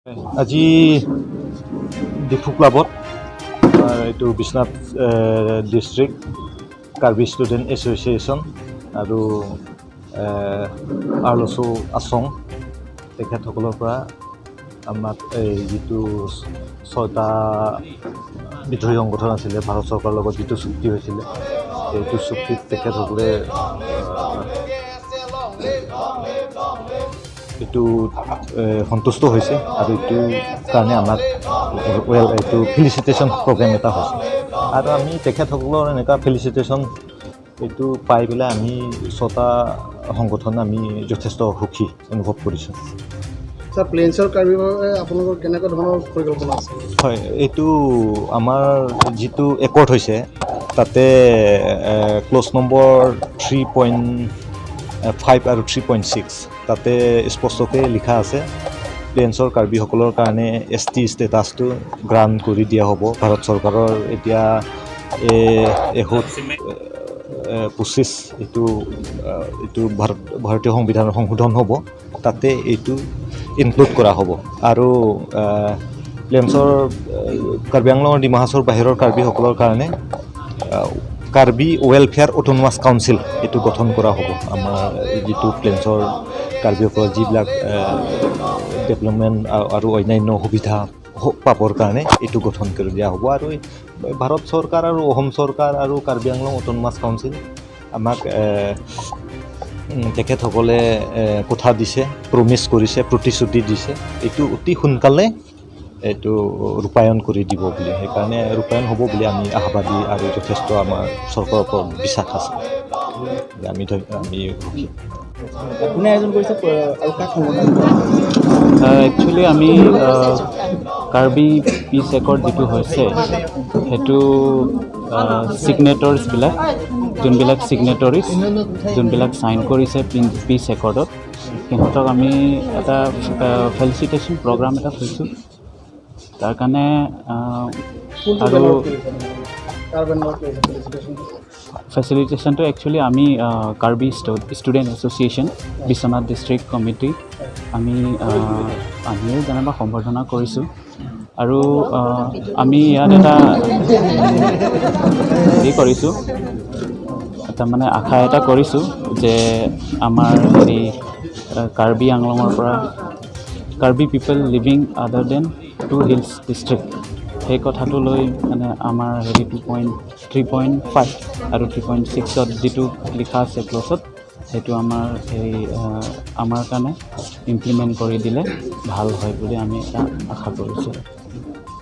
আজি ডিফু ক্লাবত আমাৰ এইটো Biswanath district Karbi student association আৰু আৰ্লচো আছং তেখেতসকলৰ পৰা আমাক এই যিটো ছয়টা বিদ্ৰোহী সংগঠন আছিলে, ভাৰত চৰকাৰৰ লগত যিটো চুক্তি হৈছিলে, সেইটো চুক্তিত তেখেতসকলে এইটো সন্তুষ্ট হৈছে আৰু এইটো কাৰণে আমাক ৱেল এইটো ফেলিচিটেশ্যন প্ৰগ্ৰেম এটা হৈছে। আৰু আমি তেখেতসকলৰ এনেকুৱা ফেলিচিটেশ্যন এইটো পাই পেলাই আমি ছটা সংগঠন আমি যথেষ্ট সুখী অনুভৱ কৰিছোঁ। ছাৰ, প্লেইনছৰ কাৰ্বিৰ বাবে আপোনালোকৰ কেনেকুৱা ধৰণৰ পৰিকল্পনা আছে? হয়, এইটো আমাৰ যিটো একৰ্ড হৈছে তাতে ক্লজ নম্বৰ 3.5 আৰু 3.6 তাতে স্পষ্টকৈ লিখা আছে প্লেইনছৰ কাৰ্বিসকলৰ কাৰণে এছ টি ষ্টেটাছটো গ্ৰাণ্ট কৰি দিয়া হ'ব। ভাৰত চৰকাৰৰ এতিয়া 125 এইটো এইটো ভাৰতীয় সংবিধানৰ সংশোধন হ'ব, তাতে এইটো ইনক্লুড কৰা হ'ব। আৰু প্লেইনছৰ কাৰ্বি আংলঙৰ ডিমা হাছাওৰ বাহিৰৰ কাৰ্বিসকলৰ কাৰণে কাৰ্বি ৱেলফেয়াৰ অট'নমাছ কাউন্সিল এইটো গঠন কৰা হ'ব। আমাৰ যিটো প্লেইনছৰ কাৰ্বিসকলৰ যিবিলাক ডেভেলপমেণ্ট আৰু অন্যান্য সুবিধা পাবৰ কাৰণে এইটো গঠন কৰি দিয়া হ'ব। আৰু ভাৰত চৰকাৰ আৰু অসম চৰকাৰ আৰু কাৰ্বি আংলং অট'নমাছ কাউন্সিল আমাক তেখেতসকলে কথা দিছে, প্ৰমিছ কৰিছে, প্ৰতিশ্ৰুতি দিছে এইটো অতি সোনকালে এইটো ৰূপায়ণ কৰি দিব বুলি। সেইকাৰণে ৰূপায়ণ হ'ব বুলি আমি আশাবাদী আৰু যথেষ্ট আমাৰ চৰকাৰৰ ওপৰত বিশ্বাস আছে। আমি সুখী। কোনে আয়োজন কৰিছে আৰু কাক সম্বৰ্ধনা? একচুৱেলি আমি কাৰ্বি পিচ একৰ্ড যিটো হৈছে সেইটো ছিগনেটৰ্ছবিলাক, যোনবিলাক ছিগনেটৰিজ, যোনবিলাক চাইন কৰিছে পিচ একৰ্ডত, সিহঁতক আমি এটা ফেলিচিটেশ্যন প্ৰগ্ৰাম এটা থৈছোঁ। তাৰ কাৰণে আৰু ফেচিলিটেশ্যনটো একচুৱেলি আমি Karbi student association Biswanath district committee আমিয়ে যেনিবা সম্বৰ্ধনা কৰিছোঁ। আৰু আমি ইয়াত এটা হেৰি কৰিছোঁ, তাৰমানে আশা এটা কৰিছোঁ যে আমাৰ হেৰি কাৰ্বি আংলঙৰ পৰা Karbi people living other than two hills district, সেই কথাটো লৈ মানে আমাৰ হেৰি 2.3.5 আৰু 3.6ত যিটো লিখা আছে ক্লছত, সেইটো আমাৰ হেৰি আমাৰ কাৰণে ইমপ্লিমেণ্ট কৰি দিলে ভাল হয় বুলি আমি এটা আশা কৰিছোঁ।